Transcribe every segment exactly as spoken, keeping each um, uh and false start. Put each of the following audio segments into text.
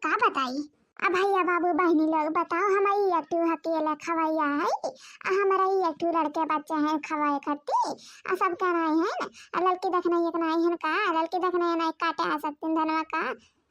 का बताई? अब भैया बाबू बहिनी लोग बताओ, हम ई एक ठू अकेले खवैया है, आ हमरा ई एक ठू लड़के बच्चे हैं खवाए खट्टी, आ सबके नहीं है ना, आ लड़की देखने एक नहीं है का, लड़की देखने नहीं काटे आ सकते धनवा का,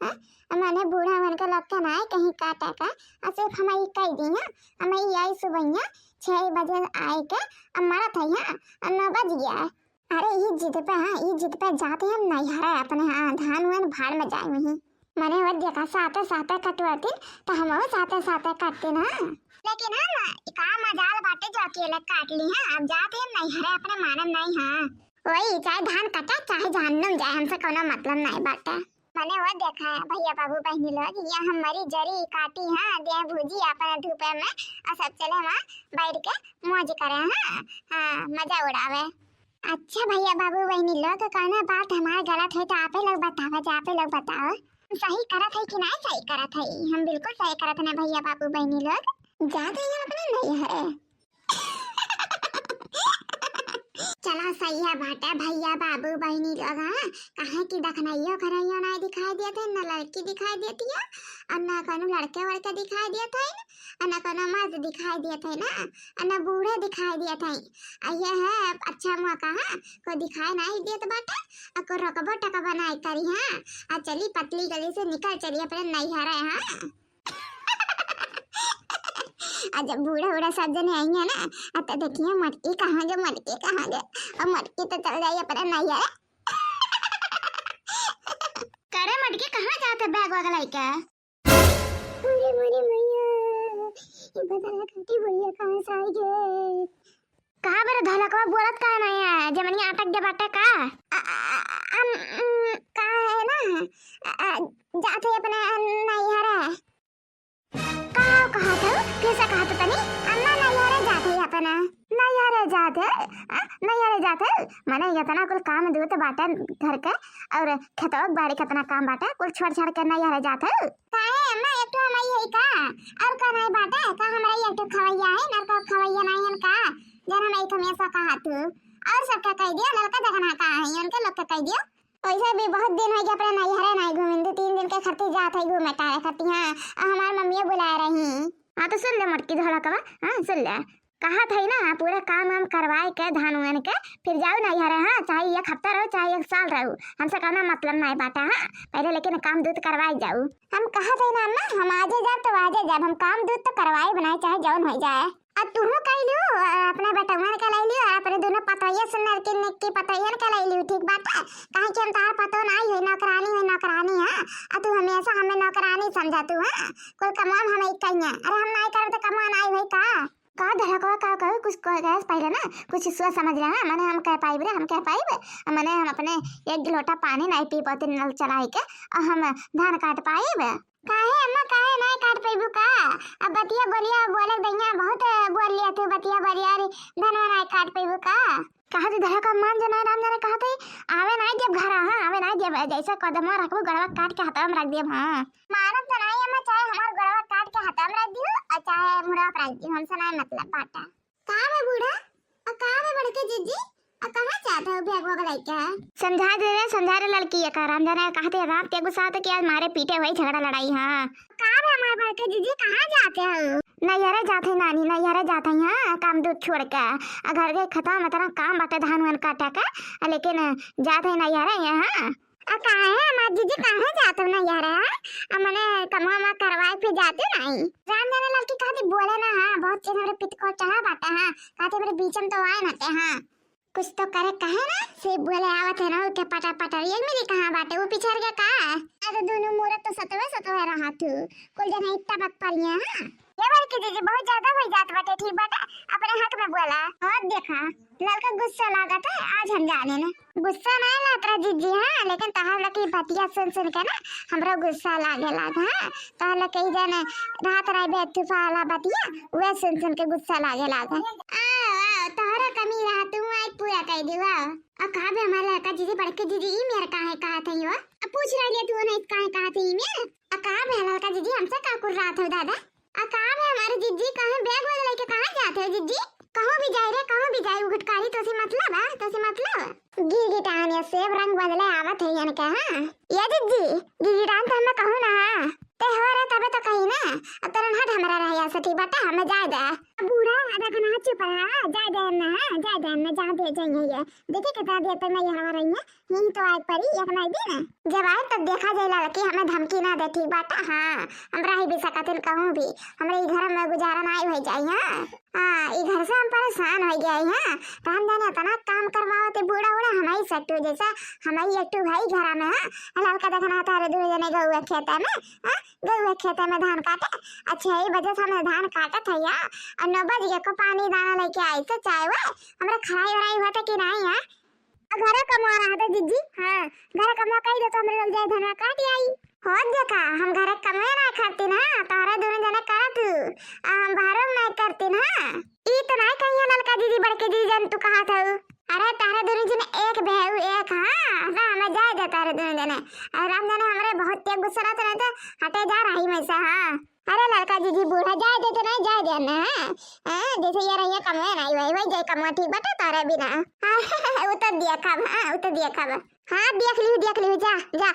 हाँ? आ मने बूढ़ा मन के लोग के नहीं कहीं काटे का, आ सिर्फ हम ई कह दी है, हम ई आई सुबहिया छह बजे आए के, आ मरत है, हाँ, आ नौ बज गया है। अरे, ई जिद पे, हाँ, ई जिद पे जाते हम नैहरे अपने, हाँ, धान वान भाड़ में जाए वहीं। मने वो देखा साथे साथे कटवातीन, तो हम वो साथे साथे काटतीन, हाँ। लेकिन हम का मजाल बाटे जो अकेले काट ली, हाँ, अब जाते हम नैहरे अपने मानम नहीं, हाँ। वही, चाहे धान कटे, चाहे जहन्नुम जाए, हमसे कोनो मतलब नहीं बाटे। मने वो देखा है, भैया बाबू बहिनी लोग, ये हम मरी जरी काटी, हाँ, देह भूजी अपन धूपे में, और सब चले वहाँ बैठ के मौज करे, हाँ, हाँ, मजा उड़ावे। अच्छा भैया बाबू बहिनी लोग, कौनो बात हमार गलत है तो आपे लोग बतावा जा, आपे लोग बताओ। सही करत है कि नहीं सही करत है? हम बिल्कुल सही करत है ना भैया बाबू बहिनी लोग। जाते हैं अपने नैहरे। चला सही है बाटे भैया बाबू बहिनी लोग, हाँ? काहे कि दखनइयो खरइयो नहीं दिखाई देत है, न लड़की दिखाई देती है, और न कोनो लड़के वड़के दिखाई देत है, और न कोनो मर्द दिखाई देत है ना, और न बूढ़े दिखाई देत है। आ ये है अच्छा मौका, हाँ, कोई दिखाई नहीं देत बाटे, आ कोई रोकबो टकबो नहीं करी, हाँ। आ चली पतली गली से निकल चली अपने नैहरे, हाँ। आ जब बूढ़ा बूढ़ा सब जने आई है ना, आ तो देखिए मटकी कहाँ गए, मटकी कहाँ गए, और मटकी तो चल जाई अपने नैहरे। करे मटकी कहाँ जाते बैग वैग लइके? अरे मोरे मैया, ये बदरा काटी बुढ़िया कहाँ से आई गए? कहाँ बेरे धलकवा बोलत काहे नहीं है? जमनिया अटक गया बाटे का? आ, आ, आ, अम, अम, का है ना, आ, आ, जात है अपने नैहरे। का कहा था? कैसे कहा था तनी? अम्मा नैहरे जात है अपने। नैहरे जात है? आ, नैहरे जात है? मने इतना कुल काम दूत बाटे घर के और खेतवा बाड़ी कितना काम बाटे, कुल छोड़ छाड़ के नैहरे जात है? काहे अम्मा, एक ठो हमई है का? और का नहीं बाटे? का हमरा एक ठो खवैया है, ना का खवैया नहीं है का? जन हम एक हमेशा कहा तू। और सबका कह दियो, लड़का जगना कहाँ है, उनके लोग के कह दियो। वैसे भी बहुत दिन हो गया अपने नैहरे नहीं घूमिन, दो तीन दिन के खातिर जात है घूमे टारे खातिर, हाँ, और हमार मम्मियो बुला रही। हाँ तो सुन ले मोटकी धोलकवा, हाँ सुन ले, कहा था ना पूरा काम वाम करवाए के धान उन के फिर जाओ नैहरे, हाँ, चाहे एक हफ्ता रहो चाहे एक साल रहो, हमसे कौनो मतलब नहीं बाटा, हाँ, पहले लेकिन काम दूत करवाए जाओ। हम कहा थे ना अम्मा, हम आजे जाब तो आजे जाब, हम काम दूत तो करवाए बनाए चाहे जौन हो जाए। अब तुहू कह लियो, अपने बेटवन के ले लियो, अपने दोनों पतोहिया सुंदर की निक्की पतोहियन के ले लियो, ठीक बात है? काहे कि हम तोहार पतो नहीं हुई, नौकरानी हुई, नौकरानी, हाँ। अब तू हमेशा हमें नौकरानी समझा तू, हाँ। कुल कमवा हम ही कहिए, अरे हम नहीं करब तो कमवा नहीं हुई का? का धड़कवा का कहू, कुछ कह गए पहले ना, कुछ सोच समझ ले, हाँ। मने हम कह पाइब रे, हम कह पाइब, मने हम अपने एक लोटा पानी नहीं पी पाते नल चलाए के, और हम धान काट पाइब? काहे अम्मा, काहे नाय काट पइबू का? अब बतिया बोलिया बोले दैया बहुत बोल लिया तू, बतिया बोलिया रे, धनवा नाय काट पइबू का? कहा तू धरा का मान जो नाय राम जाने कहा थे, आवे नाय देब घर, हाँ, आवे नाय देब, जैसा कदम रखबू गड़वा काट के हाथवा में रख देब, हाँ। मानब तो नाय अम्मा, चाहे हमार गड़वा काट के हाथवा में रख दियो और चाहे मुड़वा पर रख दियो, हमसे नाय मतलब बाटा। का बे बूढ़ा? आ का बे बड़के जिज्जी? आ कहाँ जात हो बैग वैग लइके? समझा दे रे, समझा रे लड़की, ये का राम जाने कहा थे रात के गुस्सा तो कि आज मारे पीटे हुई झगड़ा लड़ाई, हाँ। का बे हमार बड़के जिज्जी कहाँ जात हो? नैहरे जात है नानी, नैहरे जात है, हाँ, काम दूत छोड़ के। आ घर के खतम इतना काम बाटे धान वान काटे के, आ लेकिन जात है नैहरे, हाँ। आ काहे हमार जिज्जी काहे जात हो नैहरे, हाँ? आ मने कमवा मा करवाए फिर जाते नहीं। राम जाने लड़की कहती बोले ना, हाँ, बहुत चीज हमरे पित को चढ़ा बाटे, हाँ, कहते हमरे बीच में तो आए ना ते, हाँ। कुछ तो करे कहे ना, से बोले आवत है ना, उठे पटर पटर, ये मेरी कहाँ बाटे, वो पिछड़ गया का? आ तो दोनों मूरत तो सतवे सतवे रहा तू, कुल जने इतना बक परिया, हाँ। ये बड़की जिज्जी बहुत ज्यादा हो जात बाटे, ठीक बाटे, अपने हक में बोला। और देखा, लड़का गुस्सा लागत है, आज हम जाने ना। गुस्सा नहीं लागत रहा जिज्जी, हाँ, लेकिन तहार लड़की बतिया सुन सुन के ना, हमरो गुस्सा लागे लाग, हाँ। तहार लड़की जन रात रहे बे तूफान वाला बतिया, वह सुन सुन के गुस्सा लागे लाग। आ, आ, तोहरा कमी रहा, तू आज पूरा कर दियो, आ। आ का बे हमार लड़का जिज्जी, बड़की जिज्जी, ई मेर काहे कहा थे यो? आ पूछ रही ले तू नहीं काहे कहा थे ई मेर? आ का बे लड़का जिज्जी, हमसे का कुर्रात हो दादा? आ का बे हमारे जिज्जी, कहे बैग वैग लेके कहाँ जात है जिज्जी? कहूँ भी जाए रे, कहूँ भी जाए, उ गुटकारी तोसे मतलब है, तोसे मतलब। गिरगिटान ये सेब रंग बदले आवत है इनके, हाँ। ये जिज्जी, गिरगिटान तो हमें कहूँ ना, हाँ। ते हो रे, तबे तो कही ना। अब तोरन हट हमरा रहिया से, ठीक बाटे, हमें जाए दे। बूढ़ा, देखो ना, चुप रहा, जाए दे ना, जाए दे ना, जा दे जाइए ये। देखी कितना देर तक नहीं हमारा रही है, यही तो आए परी एक नहीं दिन। जब आए तब देखा जाए लड़की, हमें धमकी ना दे, ठीक बाटे, हाँ, हम रही भी सकतिन कहूँ भी, हमरे ई घर में गुजारा ना होई जाई, हाँ। हाँ, ई घर से हम परेशान हो गए हैं। राम जाने इतना काम करवावत है बूढ़ा उड़ा, हम ही सट्टू जैसा, हम ही एकटू भाई घरा में, हाँ। ललका देखना तारे दूर जने गौआ खेते में, हाँ, गौआ खेते में धान काटे। अच्छा, ई बजे से हम धान काटत है या, और नौ बज गए को पानी दाना लेके आई से चाय वाय, हमरा खराई वराई होता कि नहीं, हाँ? घरे कमवा रहा था जिज्जी, हाँ, घरे कमवा कही दे तो हमरे लोग जाए धनवा काट आई। हो देखा, हम घरे कमवे ना करती ना, तोहरे दोनों जने करत हू, आ हम बाहरों में करती ना। ई तो नहीं कही है ललका दीदी, बड़के दीदी जन तू कहा था। अरे तोहरे दोनों जने एक बेहू एक, हाँ, ना हमें जाए दे तोहरे दोनों जने। अरे राम जाने हमरे बहुत तेज गुस्सा रहते रहते, हटे जा रही मैं से, हाँ। अरे ललका जीजी बूढ़ा जाए देते नहीं, जाए दे ना, हाँ? हाँ, जैसे ये रहिया कमवे नहीं, वही, वही जाए कमवा, ठीक बाटे तोहरे बिना। हाँ, उ तो देखब, हाँ, उ तो देखब। हाँ, देख लिहू, देख लिहू, जा, जा।